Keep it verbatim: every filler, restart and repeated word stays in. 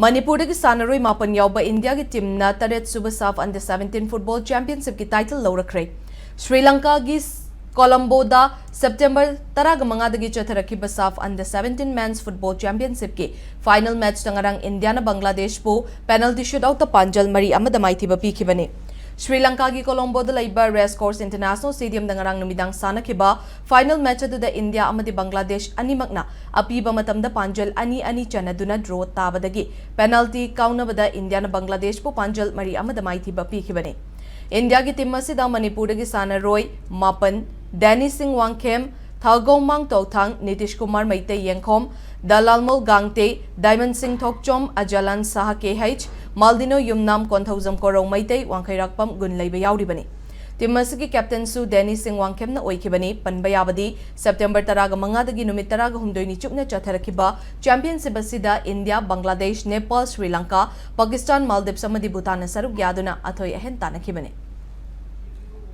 ꯃꯅꯤꯄꯨꯔꯗꯒꯤ ꯁꯥꯟꯅꯔꯣꯏ ꯃꯥꯄꯟ ꯌꯥꯎꯕ ꯏꯟꯗꯤꯌꯥꯒꯤ ꯇꯤꯝꯅ ꯇꯔꯦꯠ ꯁꯨꯕ SAFF Under Seventeen Football Championshipꯀꯤ title ꯂꯧꯔꯛꯈ꯭ꯔꯦ꯫ Shri ꯂꯪꯀꯥꯒꯤ ꯀꯣꯂꯝꯕꯣꯗ September ꯇꯔꯥꯃꯉꯥꯗꯒꯤ ꯆꯠꯊꯔꯛꯈꯤꯕ SAFF Under Seventeen Men's Football Championshipꯀꯤ final matchꯇ ꯉꯔꯥꯡ ꯏꯟꯗꯤꯌꯥꯅ ꯕꯪꯒ꯭ꯂꯥꯗꯦꯁꯄꯨ penalty shootoutꯇ ꯄꯥꯟꯖꯜ ꯃꯔꯤ ꯑꯃꯗ ꯃꯥꯏꯊꯤꯕ ꯄꯤꯈꯤꯕꯅꯤ꯫ ꯁ꯭ꯔꯤ ꯂꯪꯀꯥꯒꯤ ꯀꯣꯂꯣꯝꯕꯣꯗ ꯂꯩꯕ Race Course International Stadiumꯗ ꯉꯔꯥꯡ ꯅꯨꯃꯤꯗꯥꯡ ꯁꯥꯟꯅꯈꯤꯕ final match ꯑꯗꯨꯗ ꯏꯟꯗꯤꯌꯥ ꯑꯃꯗꯤ ꯕꯪꯒ꯭ꯂꯥꯗꯦꯁ ꯑꯅꯤꯃꯛꯅ ꯑꯄꯤꯕ ꯃꯇꯝꯗ ꯄꯥꯟꯖꯜ ꯑꯅꯤ ꯑꯅꯤ ꯆꯟꯅꯗꯨꯅ draw ꯇꯥꯕꯗꯒꯤ penalty ꯀꯥꯎꯅꯕꯗ ꯏꯟꯗꯤꯌꯥꯅ ꯕꯪꯒ꯭ꯂꯥꯗꯦꯁꯄꯨ ꯄꯥꯟꯖꯜ ꯃꯔꯤ ꯑꯃꯗ ꯃꯥꯏꯊꯤꯕ ꯄꯤꯈꯤꯕꯅꯤ꯫ ꯏꯟꯗꯤꯌꯥꯒꯤ ꯇꯤꯝ ꯑꯁꯤꯗ ꯃꯅꯤꯄꯨꯔꯗꯒꯤ ꯁꯥꯟꯅꯔꯣꯏ ꯃꯥꯄꯟ, ꯗꯦꯅꯤ ꯁꯤꯡ ꯋꯥꯡꯈꯦꯝ, ꯊꯥꯒꯧꯃꯥꯡ ꯇꯧꯊꯥꯡ, ꯅꯤꯇꯤꯁ ꯀꯨꯃꯥꯔ ꯃꯩꯇꯩ ꯌꯦꯡꯈꯣꯝ, ꯗꯂꯥꯜꯃꯣꯜ ꯒꯥꯡꯇꯦ, ꯗꯥꯏꯃꯟ ꯁꯤꯡ ꯊꯣꯛꯆꯣꯝ, ꯑꯖꯂꯥꯟ ꯁꯍꯥ ꯀꯦ ꯍꯩꯆ, ꯃꯥꯜꯗꯤꯅꯣ ꯌꯨꯝꯅꯥꯝ ꯀꯣꯟꯊꯧꯖꯝ ꯀꯣꯔꯧ ꯃꯩꯇꯩ, ꯋꯥꯡꯈꯩꯔꯥꯛꯄꯝ ꯒꯨꯟ ꯂꯩꯕ ꯌꯥꯎꯔꯤꯕꯅꯤ꯫ ꯇꯤꯝ ꯑꯁꯤꯒꯤ ꯀꯦꯞꯇꯦꯟꯁꯨ ꯗꯦꯅꯤ ꯁꯤꯡ ꯋꯥꯡꯈꯦꯝꯅ ꯑꯣꯏꯈꯤꯕꯅꯤ꯫ ꯄꯟꯕ ꯌꯥꯕꯗꯤ, ꯁꯦꯞꯇꯦꯝꯕꯔ ꯇꯔꯥꯒ ꯃꯉꯥꯗꯒꯤ ꯅꯨꯃꯤꯠ ꯇꯔꯥꯒ ꯍꯨꯝꯗꯣꯏꯅꯤ ꯆꯨꯞꯅ ꯆꯠꯊꯔꯛꯈꯤꯕ ꯆꯦꯝꯄꯤꯌꯟꯁꯤꯞ ꯑꯁꯤꯗ ꯏꯟꯗꯤꯌꯥ, ꯕꯪꯒ꯭ꯂꯥꯗꯦꯁ, ꯅꯦꯄꯥꯜ, ꯁ꯭ꯔꯤ ꯂꯪꯀꯥ, ꯄꯥꯀꯤꯁꯇꯥꯟ, ꯃꯥꯜꯗꯤꯞꯁ ꯑꯃꯗꯤ ꯚꯨꯇꯥꯟꯅ ꯁꯔꯨꯛ ꯌꯥꯗꯨꯅ ꯑꯊꯣꯏ ꯑꯍꯦꯟ ꯇꯥꯟꯅꯈꯤꯕꯅꯤ꯫